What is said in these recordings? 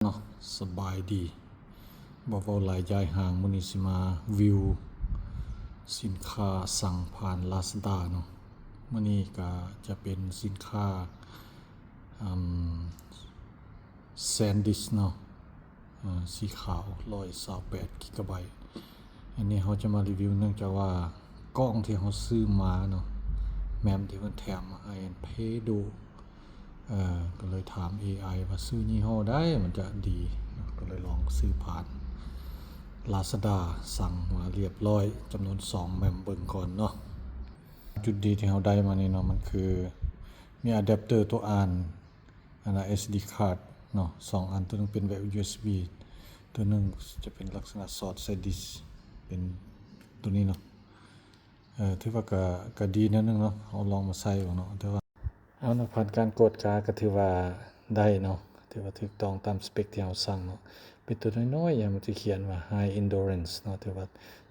ເນາະ ສະບາຍດີ ບໍ່ເວົ້າຫຼາຍຢາຍຫ່າງ ມື້ນີ້ຊິມາຣີວິວສິນຄ້າສັ່ງຜ່ານ Lazada ເນາະ. ມື້ນີ້ກະຈະເປັນສິນຄ້າ ອາ SanDisk ເນາະ ອາ ສີຂາວ ຮ້ອຍຊາວແປດກິກະໄບ. ອັນນີ້ເຮົາຈະມາຣີວິວ ເນື່ອງຈາກວ່າກ້ອງທີ່ເຮົາຊື້ມາເນາະ ແມມທີ່ເພິ່ນແຖມມາໃຫ້ ເພດູ ເອີ ກໍເລີຍຖາມເອໄອວ່າຊື້ຍີ່ຫໍ້ໃດມັນຈະດີ ກໍເລີຍລອງຊື້ຜ່ານ Lazada ສັ່ງມາລຽບລ້ອຍ ຈຳນວນສອງແມມເບິ່ງກ່ອນເນາະ. ຈຸດດີທີ່ເຮົາໄດ້ມານີ້ເນາະ ມັນຄືມີອາແດັບເຕີຕົວອ່ານ ອັນນ່າ ເອສດີຄາດເນາະ ສອງອັນ ຕົວໜຶ່ງເປັນແບບຢູເອສບີ ຕົວໜຶ່ງຈະເປັນລັກສະນະສອດໃສ່ດິສ ເປັນຕົວນີ້ເນາະ. ເອີ ຖືວ່າກະ ກະດີແນວໜຶ່ງເນາະ ເຮົາລອງມາໃຊ້ເບິ່ງເນາະ. ແຕ່ວ່າ ເອົາເນາະ ຜ່ານການກວດກາກະຖືວ່າໄດ້ເນາະ ຖືວ່າຖືກຕ້ອງຕາມສະເປັກທີ່ເຮົາສັ່ງເນາະ. ເປັນຕົວນ້ອຍໆ ຫຍັງມັນຈະຂຽນວ່າ High Endurance ເນາະ ຖືວ່າ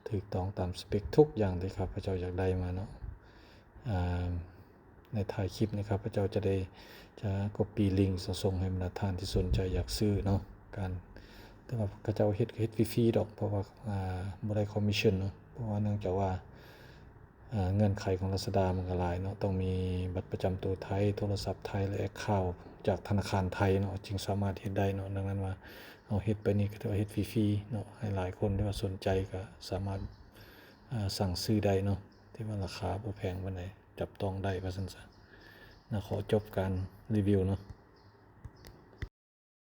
ຖືກຕ້ອງຕາມສະເປັກທຸກຢ່າງທີ່ຂ້າພະເຈົ້າຢາກໄດ້ມາເນາະ. ອາ ໃນທ້າຍຄລິບນີ້ ຂ້າພະເຈົ້າຈະໄດ້ ຈະກັອບປີ້ລິ້ງ ສົ່ງໃຫ້ບັນດາທ່ານທີ່ສົນໃຈຢາກຊື້ເນາະ. ການ ແຕ່ວ່າເຂົາເຈົ້າເຮັດ ເຮັດຟຣີໆດອກ ເພາະວ່າ ອາ ບໍ່ໄດ້ຄອມມິດຊັນເນາະ ເພາະວ່າເນື່ອງຈາກວ່າ ອາ ເງື່ອນໄຂຂອງ Lazada ມັນກໍຫຼາຍເນາະ ຕ້ອງມີບັດປະຈຳໂຕໄທ, ໂທລະສັບໄທ ແລະ ແອັກເຄົາຈາກທະນາຄານໄທເນາະ ຈຶ່ງສາມາດເຮັດໄດ້ເນາະ. ດັ່ງນັ້ນວ່າເຮົາເຮັດໄປນີ້ກໍຖືວ່າເຮັດຟຣີໆເນາະ ໃຫ້ຫຼາຍຄົນທີ່ວ່າສົນໃຈກໍສາມາດ ອາ ສັ່ງຊື້ໄດ້ເນາະ ທີ່ວ່າລາຄາບໍ່ແພງປານໃດ. ຈັບຕ້ອງໄດ້ວ່າຊັ້ນຊະນະ. ຂໍຈົບການຣີວິວເນາະ.